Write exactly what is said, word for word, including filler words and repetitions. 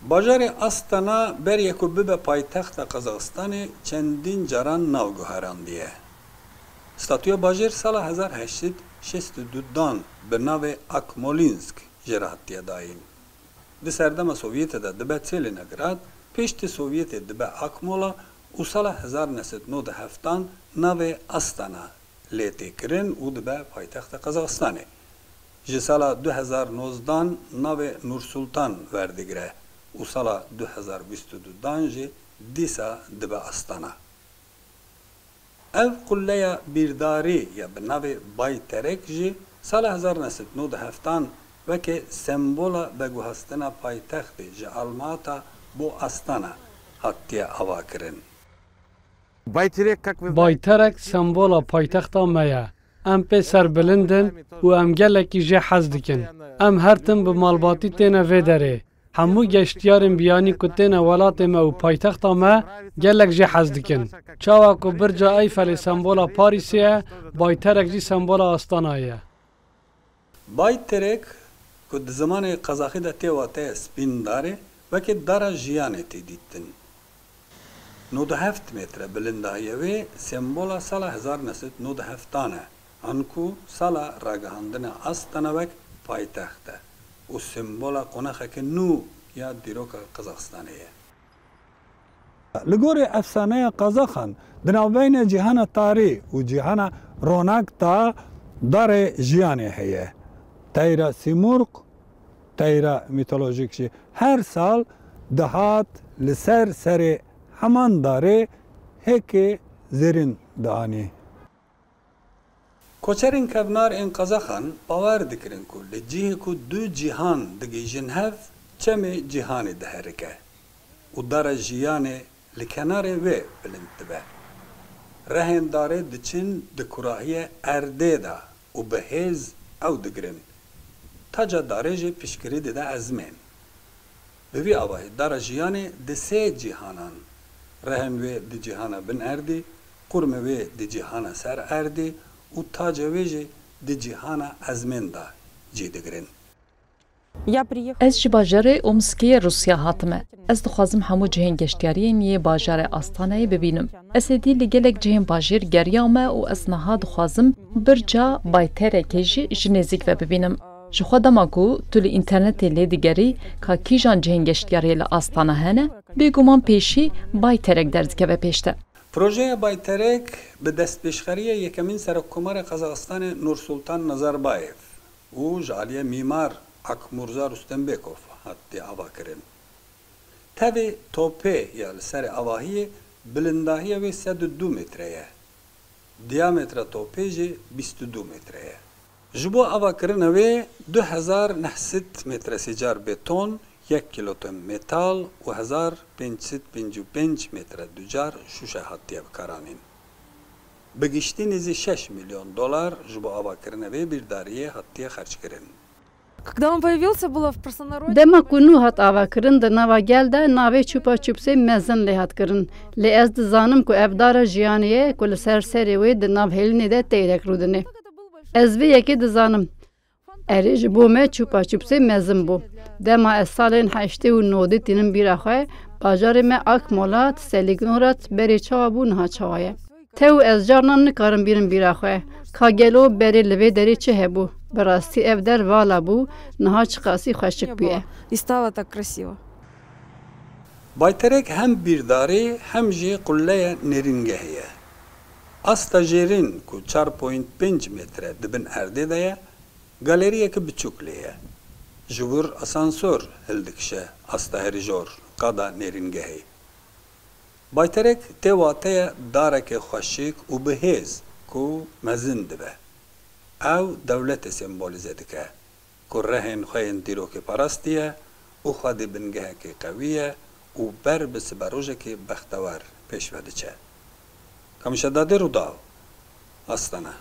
Bajarê Astana beriye ku bibe paytexta Qazaxistanê çendîn caran nav guherandiye. Statûya bajêr sala hezar heşt sed şêst û du dan bi navê Akmolinsk jê re hatiye dayîn. Di serdema Sovyetê de dibe Tsêlînograd, piştî Sovyetê dibe Akmola û sala hezar neh sed nod û heftan navê Astana lê tê kirin û dibe paytexta Qazaxistanê. Ji sala du hezar nozdan navê Nursultan werdigire û sala du hezar bîst û du dan jî dîsa dibe Astana. Ev quleya bîrdarî ya bi navê Bayterek jî sala hezar neh sed nod û heftan weke sembola veguhastina paytextê ji Almata bo Astana hatiye avakirin. Bayterek sembola paytexta me ye. Em pê serbilind in û em gelekî jê hez dikin. Em her tim bi malbatî têne vê derê. Hemû geştiyarên biyanî ku têne welatê me û paytexta me gelek jê hez dikin. Çawa ku Birca Eyfelê sembola Parîsê ye, Bayterek jî sembola Astanayê ye. Bayterek, ku di zimanê qazaxî de tê wateya spîn darê, weke dara jiyanê tê dîtin. Nod û heft metre bilindahiyê wê sembola sala hezar neh sed nod û heftan e, anku sala ragihandina Astana wek paytext e û sembola qonaxeke nû ya dîroka Qazaxistanê ye. Li gorî efsaneya Qazaxan, di navbeyna cîhana tarî û cîhana ronak de darê jiyanê heye. Teyra Sîmurq, teyra mîtolojîk jî her sal dihat li ser serê heman darê hêkê zêrîn dianî. Koçerên kevnar ên Qazaxan bawer dikirin ku li cihê ku du cîhan digihîjin hev, çemê cîhanê diherike û dara jiyanê li kenarê wê bilind dibe. Rehên darê diçin di kurahiye erdê de û bi hêz ew digirin. Taca darê jî piştgirî dide ezmên. Bi vî awayî dara jiyanê di sê cîhanan, rehên wê di cîhana bin erdî, qurmê wê di cîhana ser erdî û tacê wê jî di cîhana ezmên de cî digirin. Ez ji bajarê Omskê yê Rûsya hatime. Ez dixwazim hemû cihên geştiyariyên yê bajarê Astanayê bibînim. Ez êdî li gelek cihên bajêr geriyame û ez niha dixwazim birca Bayterekê jî ji nêzîk ve bibînim. Ji xwe dema ku tu li înternetê lê digerî ka kîjan cihên geştiyariyê li Astana hene, bêguman pêşî Bayterek derdikeve pêş te. Projeya Bayterek bi destpêşxeriya yekemîn Serekkomarê Qazaxistanê Nursultan Nazarbayev û ji aliyê mîmar Akmurza Rustembekov hatiye avakirin. Tevê topê ya li serê avahiyê bilindahiya wê sed û du metre ye. Diyametra topê jî bîst û du metre ye. Ji bo avakirina wê du hezar neh sed metre sîcar beton, yek kîloton metal û hezar pênc sed pêncî û pênc metre ducar şûşe hatiye bikaranîn. Bi giştî nêzî şeş milyon dolar ji bo avakirina vê bîrdariyê hatiye xerckirin. Dema ku nû hat avakirin di nava gel de navê Çûpa Çûpsê mezin lê hat kirin. Lê ez dizanim ku ev dara jiyanê ye ku li ser serê wê di nav hêlinê de teyrek rûdine. Ez vê yekê dizanim. Erê, ji bo me Çûpa Çûpsê mezin bû. Dema ez salên heştê û nodê tînim bîra xwe, bajarê me Akmola, Tsêlîgnograd berê çawa bû niha çawa ye. Tew ez carnan nikarim bînim bîra xwe ka gelo berê li vê derê çi hebû. Bi rastî ev der vala bû, niha çiqasî xweşik bûye. Bayterek hem bîrdarî hem jî quleya nêrîngehê ye. Asta jêrîn ku çar point pênc metre di bin erdê de ye, galeriyeke biçûk lê ye. Ji wir asansor hildikişe asta herî jor qada nêrîngehê. Bayterek tê wateya dareke xweşik û bi hêz ku mezin dibe. Ew dewletê sembolîze dike ku rehên xwe yên dîrokê parastî ye û xwedî bingehekî qewî ye û ber bi siberojekî bextewer pêş ve diçe. Kamişadadê Rûdaw, Astana.